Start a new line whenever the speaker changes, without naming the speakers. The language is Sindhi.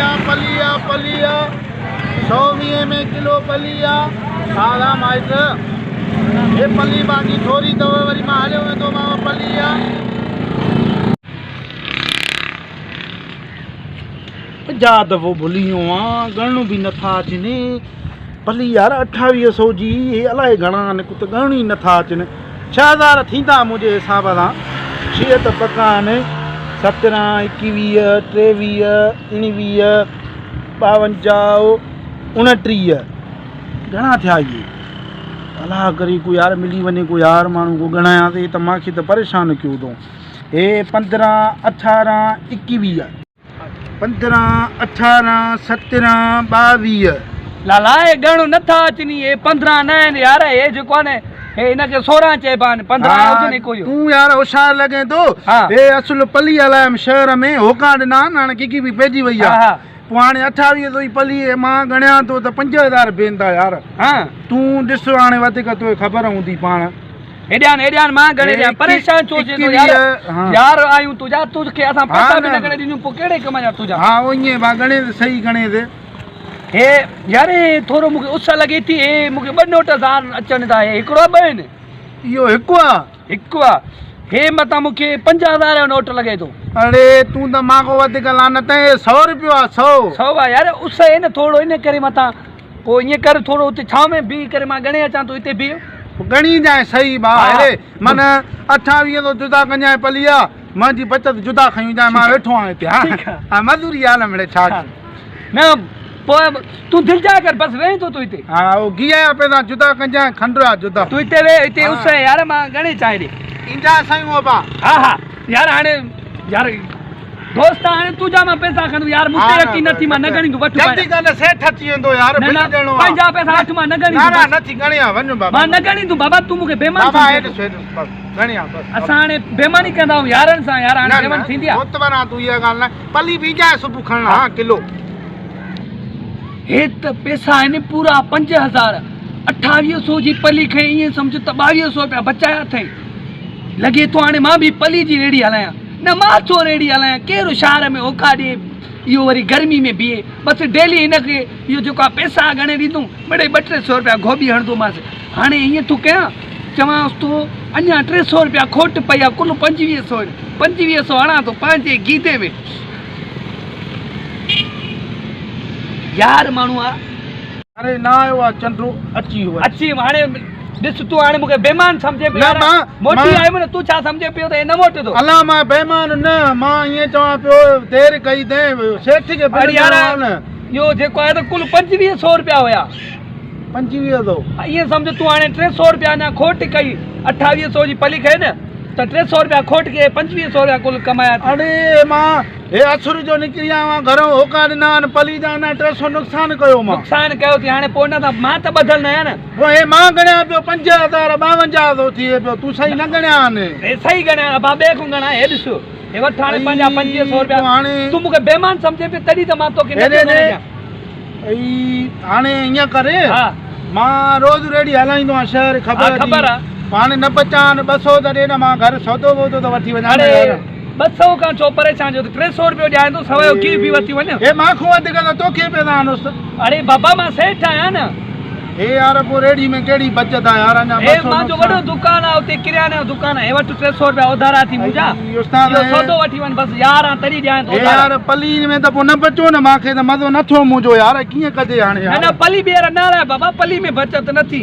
آ پلي آ پلي آ سو ويهين ۾ ڪلو پلي آ. ها ها مائٽ هي پلي باقي ٿوري اٿو وري مان هليو ويندومانو پلي آ. پنجاهه دفعو ڀلي ويو آن ڳڻڻ به نٿا اچن پلي يار اٺاويهه سو جي هي الائي گهڻا آهن ڪت ڳڻڻ ئي نٿا اچن 6000 ٿيندا منهنجي حساب سان ڇهه ته پڪا آهن 17 21 23 19 52 29 گهڻا ٿيا اهي الله ڪري ڪو يار ملي وڃي ڪو يار ماڻهو ڪو ڳڻايان ته هي ته مانکي ته پريشان ڪيو اٿئون هي 15 18 21 15 18 17 22.
لالا اهي ڳڻ نه ٿا اچني اهي 15 نه آهن يار اهي جيڪو آهي نه هي هن کي 16 چئبا آهن 15 هجن هڪ اهو.
تون يار هوشيار لڳين ٿو هي اصل پلي هلايم شهر ۾ هوڪا ڏنا آهن هاڻي ڪيڪي به پئجي وئي آهي پوء هاڻي 28 سو ئي پلي مان ڳڻيان ٿو ته 5000 بيهن ٿا يار تون ڏس هاڻي وڌيڪ توکي خبر هوندي پاڻ.
هيڏيان هيڏيان مان ڳڻي ڏيان پريشان ڇو ٿئين ٿو يار يار آهيون تنهنجا توکي اسان پئسا به نه ڳڻي ڏنيون پوء ڪهڙي ڪم جا تنهنجا.
ها ائين با ڳڻي ته صحيح ڳڻي ته.
هي يار هي ٿورو مونکي اس لڳي ٿي هي مونکي ٻه نوٽ هزار اچن ٿا هي هڪڙو آ ٻه آهن.
اهو هڪ آ.
هڪ آ هي متان مونکي 5000 جو نوٽ لڳي ٿو.
اڙي تون ته مان کان وڌيڪ لعنت آهين هي سئو روپيو آ سئو.
سئو آ يار اس آهي نه ٿورو ان ڪري متان پوء ائين ڪر ٿورو اتي ڇانو ۾ بيهي ڪري مان ڳڻي اچان تون اتي بيهه.
پوء ڳڻي جانء سهي ڀاء هلي من 28 تو جدا ڪنجانء پليا منهنجي بچت جدا کنيون جانء مان ويٺو آهيان هتي ها ها مزوري آ نه مڙئي ڇا ٿيو.
نه پوء تون دلجاء ڪر بس ويهين ٿو تون هتي.
ها او گيهه جا پئسا جدا ڪنجانء کنڊ جا جدا.
تون هتي ويهه هتي اس آهي يار مان ڳڻي اچان هيڏي.
اينجانء سائين ابا.
ها ها يار هاڻي يار دوست هاڻي تنهنجا مان پئسا کڻندم يار مون تي يقين نه ٿي مان نه ڳڻيندم وٺ
جلدي ڪر نه سيٺ اچي ويندو يار بل ڏيڻو آ
پنهنجا پئسا وٺ مان نه ڳڻيندم
نه نه ٿي ڳڻيا وڃ بابا
مان نه ڳڻيندم بابا تون مون کي بيمان
بابا هي ڏس هي ڏس بس ڳڻيا بس
اسان هاڻي بيماني ڪندا آهيون يارن سان يار هاڻي بيمان ٿيندي آ
معتبر آ تون اها ڳالهه نه پلي بيجاء صبح کڻڻ ها ڪلو
هي ته پئسا آهن پورا 5000 28 سو جي پلي کڻي ائين سمجهه ته 22 سو رپيا بچايا اٿئي لڳي ٿو هاڻي مان به پلي جي ريڙهي هلايان. نه مان ڇو ريڙهي هلايان، ڪير شهر ۾ اوکا ڏئي، اهو وري گرمي ۾ بيهي. بس ڊيلي هن کي اهو جيڪو آ پئسا ڳڻي ڏيندم، مڙئي ٻه ٽي سئو رپيا گهوٻي هڻندومانس. هاڻي ائين ٿو ڪيان، چوانس ٿو اڃا ٽي سئو رپيا کوٽ پئي آ، ڪل 25 سئو آهن، 25 سئو هڻان ٿو پنهنجي گيدي ۾. يار ماڻهو آ.
اري نه آيو آ چنڊو اچي ويو.
اچي ويو هاڻي ڏس تون هاڻي مونکي بيمان سمجهين پيو
نه مان
موٽي آيم نه تون ڇا سمجهين پيو ته هي نه موٽندو.
الا مان بيمان نه مان ائين چوان پيو دير ڪئي تين سيٺ کي بل ڏيڻو آ نه.
اهو جيڪو آهي ته ڪل 25 سو روپيا هيا.
25 سو.
ائين سمجهه تون هاڻي ٽي سو روپيا اڃا کوٽ ڪئي 28 سو جي پلي کئي نه ته ٽي سو روپيا کوٽ ڪئي 25 سو روپيا ڪل ڪمايا اٿئي.
اڙي مان هي اسر جو نڪري آيو آهيان گهرئون هوڪا ڏنا آهن پلي جا اڃا ٽي سو نقصان ڪيو مان.
نقصان ڪيو ٿي هاڻي پوء نه ته مان ته ٻڌل نه آهيان نه.
پوء هي مان ڳڻيان پيو 5000 52 سو ٿئي پيو تون صحيح نه ڳڻيا آهن.
هي صحيح ڳڻيا آهن ابا ٻئي کان ڳڻا هي ڏس هي وٺ هاڻي پنهنجا 25 سو روپيا تون مون کي بيمان سمجهين پيو تڏهن ته مان توکي نه پيو ڳڻي ڏيان.
اي هاڻي ائين ڪري مان روز ريڙهي هلائيندو آهيان شهر خبر
خبر آ.
هاڻي نه بچان ٻه سو ته ڏي نه مان گهر سودو وودو ته وٺي وڃان
اڙي ٻه سئو کان ڇو پريشان ٿيو ٽي سو روپيو ڏيان ٿو سواء ڪي به وٺي وڃ.
هي مان کان وڌيڪ ته توکي پيدا آنس.
اڙي بابا مان سيٺ آهيان نه.
هي يار پوء ريڙهي ۾ ڪهڙي بچت آ يار اڃا ٻه
هي
سو
مانجو وڏو دڪان آ اتي ڪرياني جو دڪان آ هي وٺ ٽي سو روپيا اڌارا ٿي منهنجا
استاد
اهو سودو وٺي وڃ بس يار آن تڏهن ڏيان ٿو
هي يار پلي ۾ ته پوء نه بچو نه مان کي ته مزو نه ٿيو منهنجو يار ڪيئن ڪجي هاڻي
يار. نه نه پلي ٻيهر نه هلاء بابا پلي ۾ بچت نه ٿي.